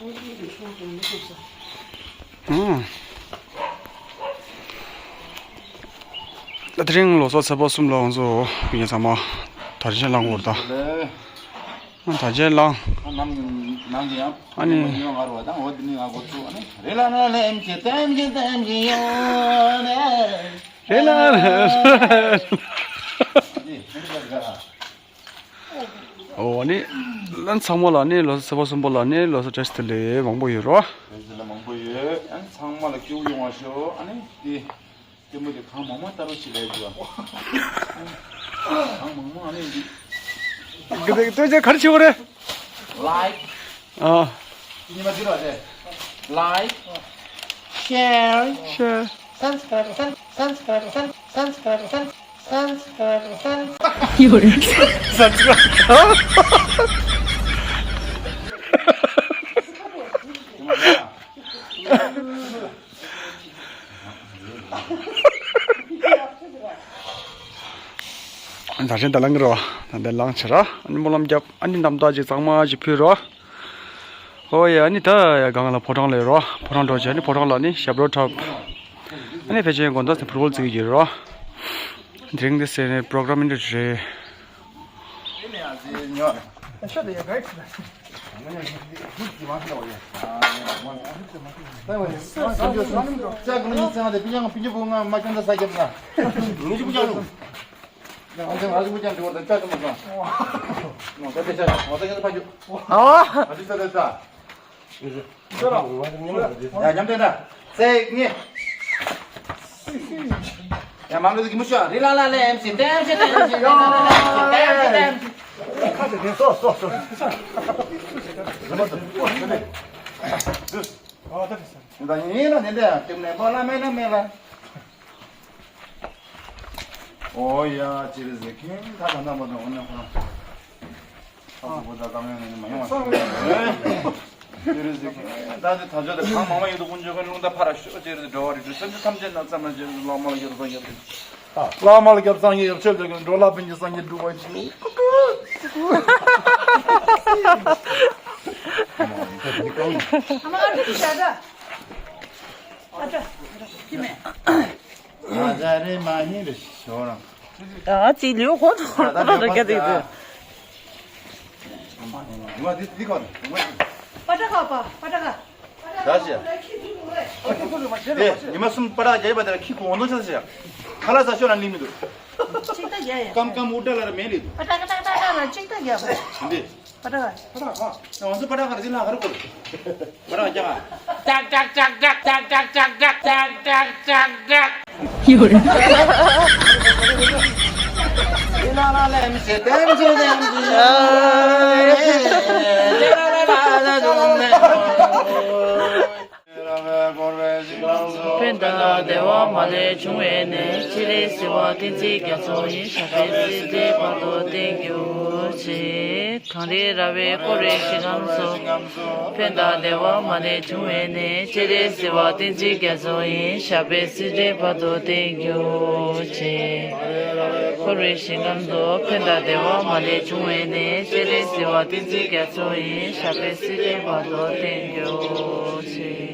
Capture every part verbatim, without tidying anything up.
ཨང་། ད་དེ་རིང་ལོ་གསར་ཚེས་པ་གསུམ་ལ་ང་ཚོ་ཡིན་ཚང་མ་དར་ཆེན་ལངས་དགོས་རེད་ད། ཨ་དར་ཆེན་ལངས། ཨ་ནི། རེ་ལ་ན་ལེམ་ཅི་ཏེམ་ཅི་ཏེམ་ཅི་ཡོད་རེད། རེ་ལ་ན། ཨོ་ཨ་ནི། ལན་ཚང་མ་ལ་ནི་ལོ་གསར་ཚེས་པ་གསུམ་པ་ལ་ནི་ལོ་གསར་བཀྲ་ཤིས་བདེ་ལེགས་མང་པོ་ཡོད་རོ། བཀྲ་ཤིས་བདེ་ལེགས་མང་པོ་ཡོད། ཨ་ནི་ཚང་མ་ལ་སྐྱིད་པོ་ཡོང་བ་ཤོག་ཨ་ནི་དེ། ལྟད་མོ་དེ་གང་མང་མང་ལྟ་རོགས་བྱེད་ལས་ཀྱི་བ། གང་མང་མང་ཨ་ནི་འདི། ག་དེ་ལྟོས་བཅས་ག་རེ་བྱེད་དགོས་རེད། Like། ཨ། ཉི་མ་འདི་རོ་དེ། Like། Share། Share། Subscribe། Subscribe། Subscribe། Subscribe། Subscribe། Subscribe། ད་ཆེན་ད་ལང་གི་རོ། ད་འདི་ལང་ཆེ་ར། ཨ་ནི་སྨོན་ལམ་རྒྱབ། ཨ་ནི་རྣམ་དག་ཅིག་གཙང་མ་ཅིག་ཕུལ་རོ། ཨོ་ཡ། ཨ་ནི་ད་ཡ་སྒང་ལ་ཕོ་བྲང་ལ་ཡོད་རོ། ཕོ་བྲང་འགྲོ་ཆེ། ཨ་ནི་ཕོ་བྲང་ལ་ནི་ཞབས་བྲོ་འཁྲབ། ཨ་ནི་ཕལ་ཆེར་དགོང་དག་ཕུཊ་བོལ་རྩེ་གི་ཡོད་རོ། དེ་རིང་འདི་སེ་ནི་པོ་རོ་གྲམ་འདི་རེད། ཨོ། ཡ་མཉམ་དུ་ན། རྩེ་གཉིས། ཡ་མང་ལུགས་ཀྱི་མུ་ཤོ་རི་ལ་ལ་ལེམ་སི་ཏེམ་སི་ཏེམ་སི་ཏེམ་སི་ཏེམ་སི་ཏེམ་སི། སོ་སོ་སོ། ད་ཡིན་ན་ནི་འདི་ཡང་ཏེམ་ནས་པོ་ལ་མེ་ན་མེ་ལ། ཨོ་ཡ་ཅི་རེད་ཟེར་ཁྱེད་ད་ད་ན་མ་ད་འོ་ན་ཁོ་ན། ཨ་ཁོ་ད་གང་ཡང་ནི་མ་ཡོང་བ་ཞིག་རེད། ཅི་རེད་ཟེར་ཁྱེད་ད་དེ་ད་ཆ་དེ་གང་མང་མང་ཡོད་དུ་ཀུན་སྤྱོད་ཀུན་རླུང་རྟ་ཕ་ར་ཤོ་ཅི་རེད་འགྲོ་བ་རིགས་དྲུག་སེམས་ཅན་ཐམས་ཅད་ན་ཙམ་ན་ཅི་རེད་བླ་མ་ལ་སྐྱབས་སངས་རྒྱས་བླ་མ་ལ་སྐྱབས་སངས་རྒྱས་ཡབ་ཆོས་ལས་ཀུན་འགྲོ་ལ་ཕན་གྱི་སངས་རྒྱས་འགྲུབ་པ་ཞིག་ཨ་མ་ཨ་ཁུ་ཤ་ད། ཨ་ད་ཁྱི་མེད། ང་ཟ་རེ་མ་ཉེ་རེ་ཞོ་རང་། ཨ་ཙི་ལིའུ་ཧོ་ཧོ་ཧོ་ཧོ་ར་ག་དེ་དེ། ང་འདི་འདི་ག་རེ། པ་ཏྲ་ག་པ་པ་ཏྲ་ག་ད་ཞེ། ཨ་ཁྱི་ཚུ་རེད། ཨ་ཁྱི་ཚུ་རེད་མ་ཤེས་རེད་མ་ཤེས། ཉི་མ་གསུམ་པ་ཏྲ་ག་རྒྱབ་པ་དེ་ལ་ཁྱི་གོང་དུ་ཆགས་ཤེ། ཁ་ལག་ཟ་ཤོ་ལ་ནི་མི་འདུག་ཅིག་ད་རྒྱ་ཡ། ཀམ་ཀམ་འུ་ཏྲ་ལ་ར་མེད་ལི་འདུག་པ་ཏྲ་ག་ཏྲ་ག་ཏྲ་ལ་ཅིག་ད་རྒྱ་བ། འདི། པ་ཏྲ་ག་པ་ཏྲ་ག་ང་ཚོ་པ་ཏྲ་ག་ར་འདི་ལ་ག་རེ་གོ། པ་ཏྲ་ག་རྒྱ་ག་ཏག་ཏག་ཏག་ཏག་ཏག་ཏག་ཏག་ཏག་ཏག་ཏག་ཏག་ཡོད་རེད། ཕན་དང་བདེ་བ་མ་ལུས་འབྱུང་བའི་གནས། སྤྱན་རས་གཟིགས་དབང་བསྟན་འཛིན་རྒྱ་མཚོ་ཡི། ཞབས་པད་སྲིད་མཐའི་བར་དུ་བརྟན་གྱུར་ཅིག་གངས་རི་ར་བས་བསྐོར་བའི་ཞིང་ཁམས་སུ། ཕན་དང་བདེ་བ་མ་ལུས་འབྱུང་བའི་གནས། སྤྱན་རས་གཟིགས་དབང་བསྟན་འཛིན་རྒྱ་མཚོ་ཡི། ཞབས་པད་སྲིད་མཐའི་བར་དུ་བརྟན་གྱུར་ཅིག་བསྐོར་བའི་ཞིང་ཁམས་སུ། ཕན་དང་བདེ་བ་མ་ལུས་འབྱུང་བའི་གནས། སྤྱན་རས་གཟིགས་དབང་བསྟན་འཛིན་རྒྱ་མཚོ་ཡི། ཞབས་པད་སྲིད་མཐའི་བར་དུ་བརྟན་གྱུར་ཅིག་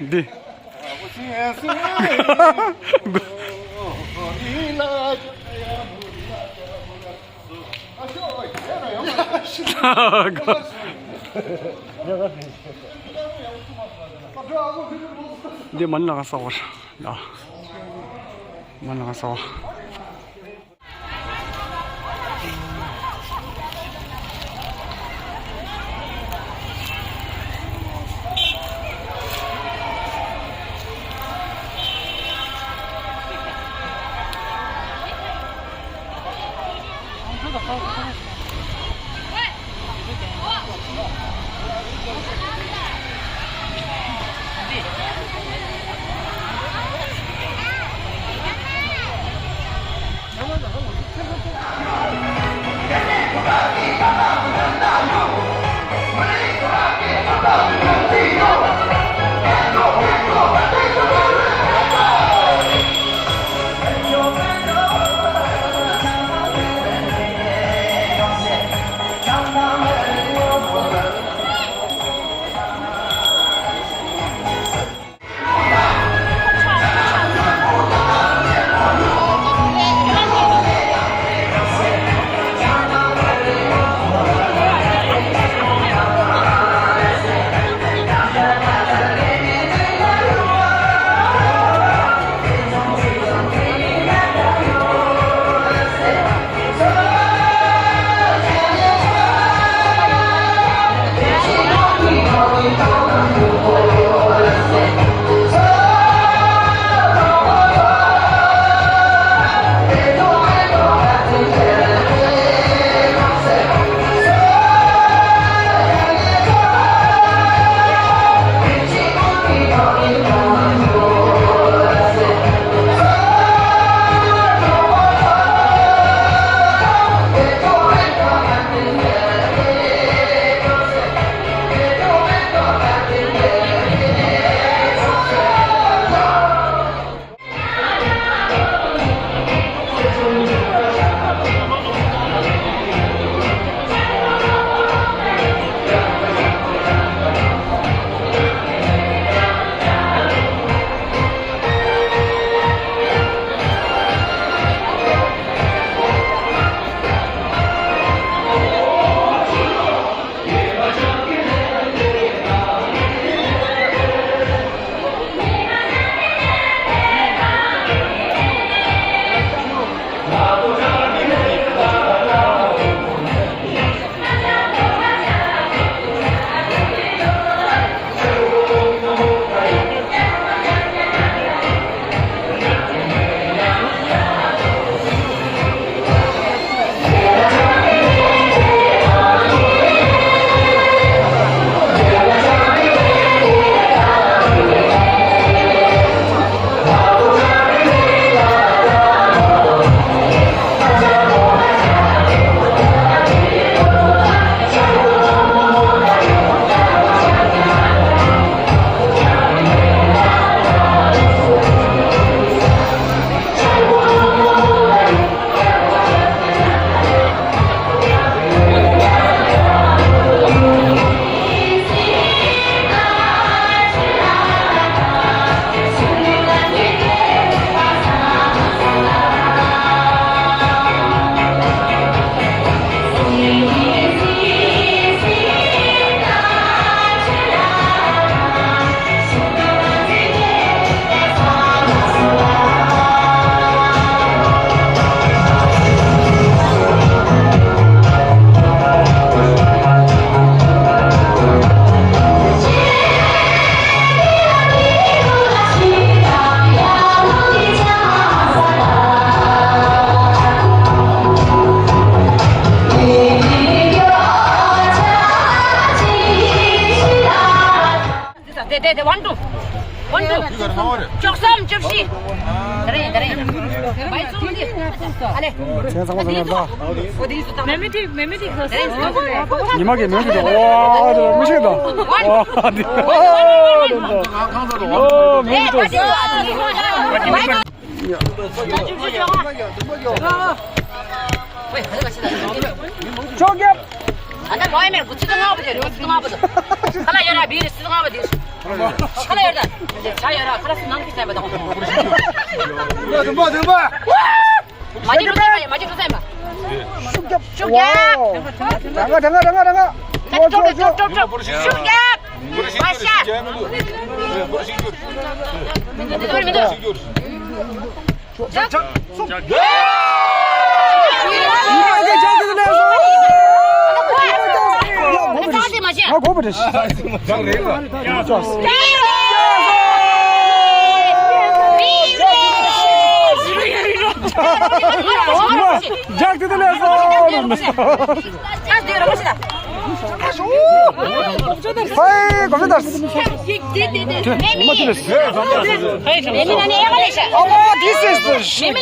འདི། འདི་མ་ནག་ས་བར། ཡ། མ་ནག་ས་བར། དེ་དེ་དེ་ཝན་ཊུ། ཝན་ཊུ། བཅུ་གསུམ། བཅུ་བཞི། དེ་རེད། དེ་རེད། བའི་ཚོ་འདི། ཨ་ལེ། ཁྱེད་ཚང་མ་ཚང་མ་ལ། མེ་མེ་ཏིག་མེ་མེ་ཏིག་ཟ་སོང་། ཉི་མ་གི་མེ་མེ་ཏིག་ཝ་དེ་མི་ཤེས་དང་། ཝ་དེ་ཝ་དེ་ཝ་མེ་མེ་ཏིག་ཅོག་རྒྱབ། ཨ་ད་ལོ་ཡ་མེར་གུ་ཚི་ཏོ་ང་བ་དེ་རེ་ཚི་ཏོ་ང་བ་དེ། ཁ་ལ་ཡ་ར་བི་རེ་ཚི་ཏོ་ང་བ་དེ། ཁ་ལ་ཡ་ར་ད། ཆ་ཡ་ར་ཁ་ལ་སུ་ནང་གི་ས་བ་དང་། དུམ་པ་དུམ་པ་དུམ་པ། མ་ཅིག་འགྲོ་ས་ཡིན་པ། མ་ཅིག་འགྲོ་ས་ཡིན་པ། ཤུགས་རྒྱབ། ཤུགས་རྒྱབ། ཝའོ། གྲང་ག་གྲང་ག་གྲང་ག་གྲང་ག། ཅོག་ཅོག་ཅོག་ཅོག་ཅོག། ཤུགས་རྒྱབ། མ་ཤ། མི་འདུག་མི་འདུག་ང་གོ་བ་རེད། ཇག་དེ་དེ་ལས་སོ། ཧའི་གོ་མེད་ད། མ་དེ་ལས། ཨ་མ། This is the shit.